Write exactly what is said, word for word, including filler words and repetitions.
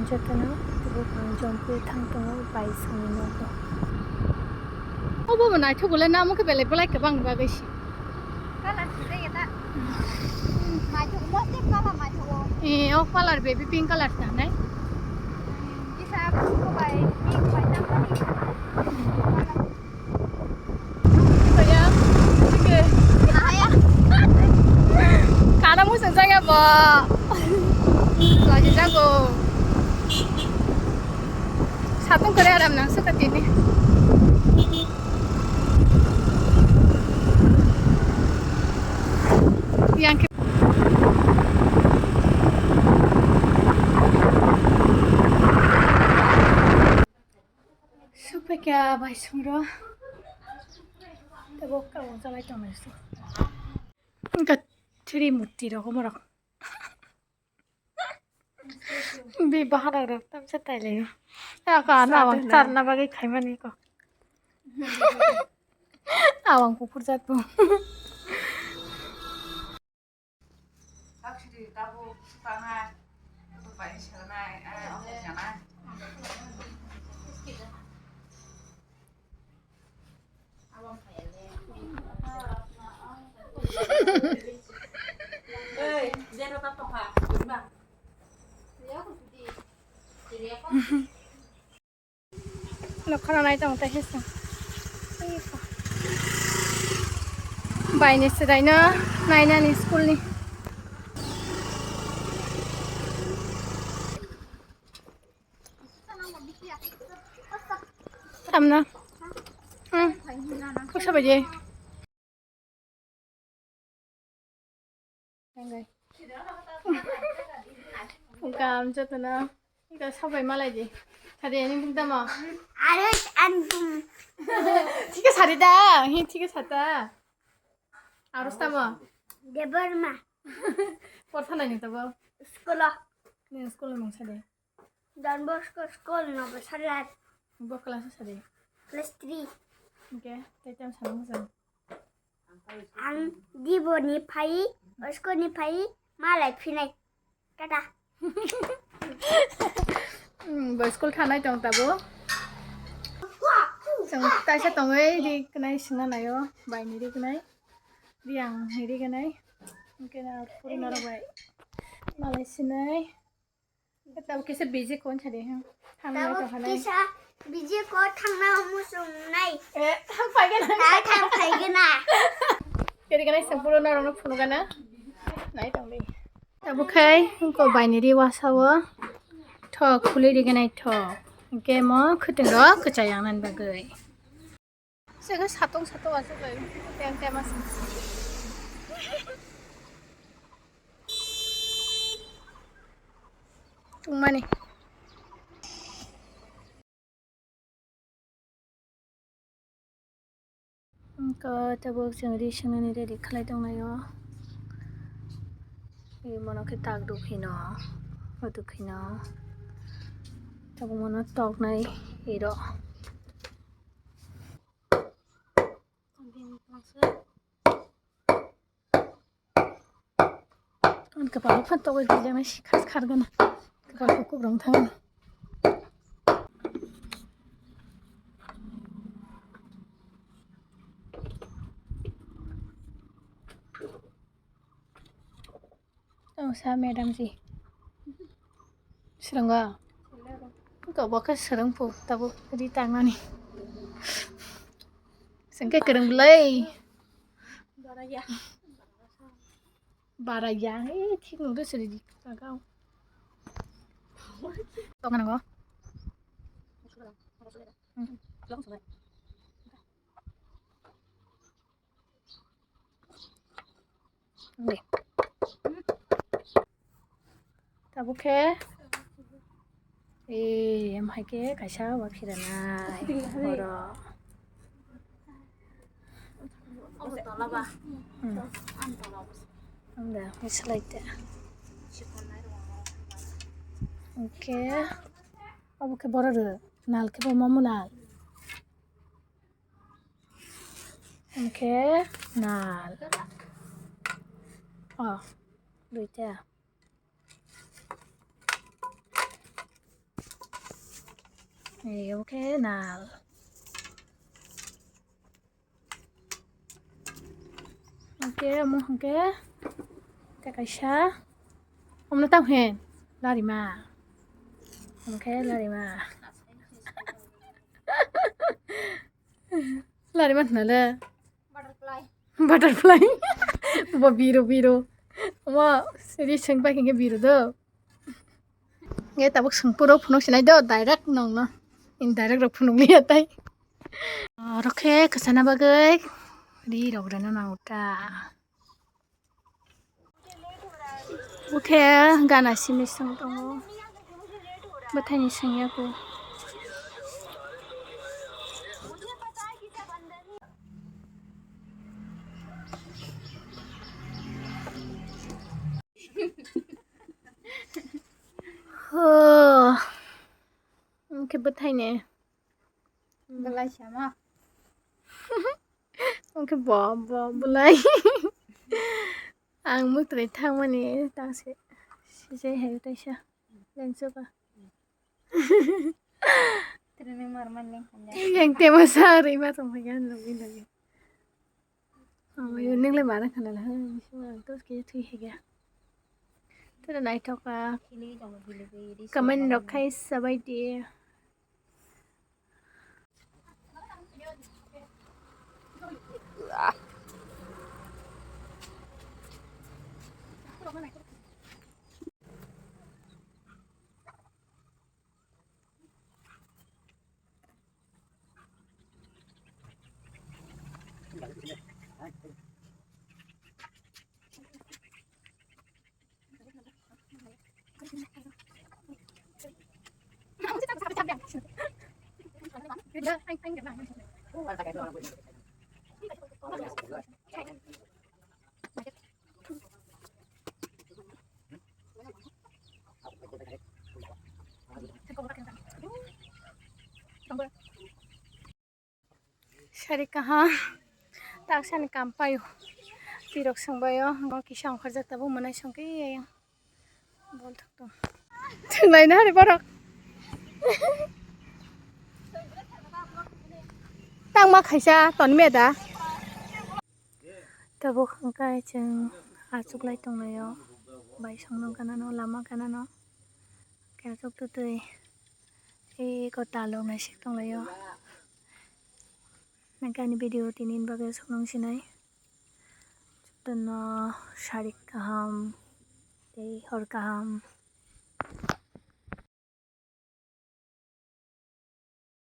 Jotono tubuk ang jompi thang tongo bai songni nogo. Obo bo naithok le namo khe belai belai kwbang bagwi si. Kalar sijak ya ta. Naithok mostek kalar naithok o. Eh, o kalar baby pink kalar ta nai. Kisa ko bai pink bai ta ko ni. Kaya, oke. Kana musa jaya ba. Lagi jago. Satung kore aram nang suka tini. Yang ke. Supaikha bai sumro. Tebo kabo jalai tongnai su. Wngkha thri murti rok omo rok. Bi bahara rok tamsa tailai. Aka na wang charna bagwi khaimani ko. Awang kuphur jat bo. Taksiri tabuk swkangha, tabuk bai swknai, ah, omo janai. Ei, zero ta tokha, guriba. Nokhora nai tong tei hesa. Baini swraino nainani school ni. Tamna. Hmm. Kusa baje. Kam jotono. Ika sabai malai di. Sadi ani buk damo. Arus antum. Thike sadi da. Hi thike sata. Arus tamo. Debbarma. Portha nai ni tabo. School. Ni school mung sadi. Don Bosco School no bwsarlar. Bo class o sadi. Class three. Hwnkhe tei tamo sana mujang. Ang Diboni phai, Osko ni phai, malai phinai. Tata. Hmm, bo school thanai tong tabo. Chwng taisa tongwi ri kwnai singna naio, bai ni ri kwnai. Ri ang ni ri kwnai. Hwnkhe na puri norok bai. Malai sinai. Tabuk kisa busy kon sadi, hmm. Thangna tabuk tongkha nai. Kisa busy ko thangna muchung nai. Eh, thang phai gana. Thang, thang phai gana. Kiri gana sempuro norokno phunu gana. Nai tong di. Tabuk khai ko baini ri wasao. Thok khuli ri gana thok. Hwnkhe mo khwtwng rok kwchai yang nani bagwi. Sega satong satong asuk lai. Tem tem asuk. Tungmani. Wngkha tabuk chwng ri swngnani ready khlai tonglaio. Ri mono khe tak duk hino, o duk hino. Tabuk mono toknai iro. Ang kapal phan togwi kaijaknai si khas khar gana. Kapal kukup rong thang. Tong sa madam ji. Srwngo. Ko bo khe srwng pu tabuk ri tangnani. Sengke kwrwng bwlai. Bara ya, eh, thik nung de sri di. Kagao. Tong nang go. Deh. Tabuk khe, eh, em hai khe kaisa wa phiranai. Oro. Hmm. Ang da, misalai te. Oke. Abo khe borok rw. Nal khe bo momo nal. Hwnkhe nal. Oh, duita. Ei, obo khe nal. Oke, omo hwnkhe tei kaisa. Omo tamo he larima. Omo khe larima. Larima hwnle. Butterfly. Butterfly. Bo biro, biro. Omo siri swng pai khe biro do. Nge tabuk swngpuro phunuk sinai do, direct nongno. Indirect rok phunuk liya tai. Oro khe kwchana bagwi ri rok rwna nango ta. Bo khe gana simi swng tongo. Bwthaini swngya kho. Ho. Onkhe bwthaini. Belai sama. Onkhe bo, bo, belai. Ang mwtwrwi thangmani tangse. Sijai hai taisa. Lengsoka. Training mar man leng khanja. Yang tema sa rima tong phai gan logi logi. Omo yo neng le mara khana la ha, bisi ma to ke thui hega. Tera naithok ka. Comment rok khai sabai di. Sari kaham, taksani kam paio. Tirok songbaio, bo kisa ongkhorjak tabuk mwnai songkhe yang. Bol thok tong. Thwnglai na hari borok. Tangma khaisa tonmi da. Tabuk hwnkhe chwng achuklai tonglaio, bai songno ganano, lama ganano, khe achuk tutui eko talok naisik tonglaio. Nangkhe ani video tini bagwi aswkno wng sinai. Jotono sari kaham tei hor kaham.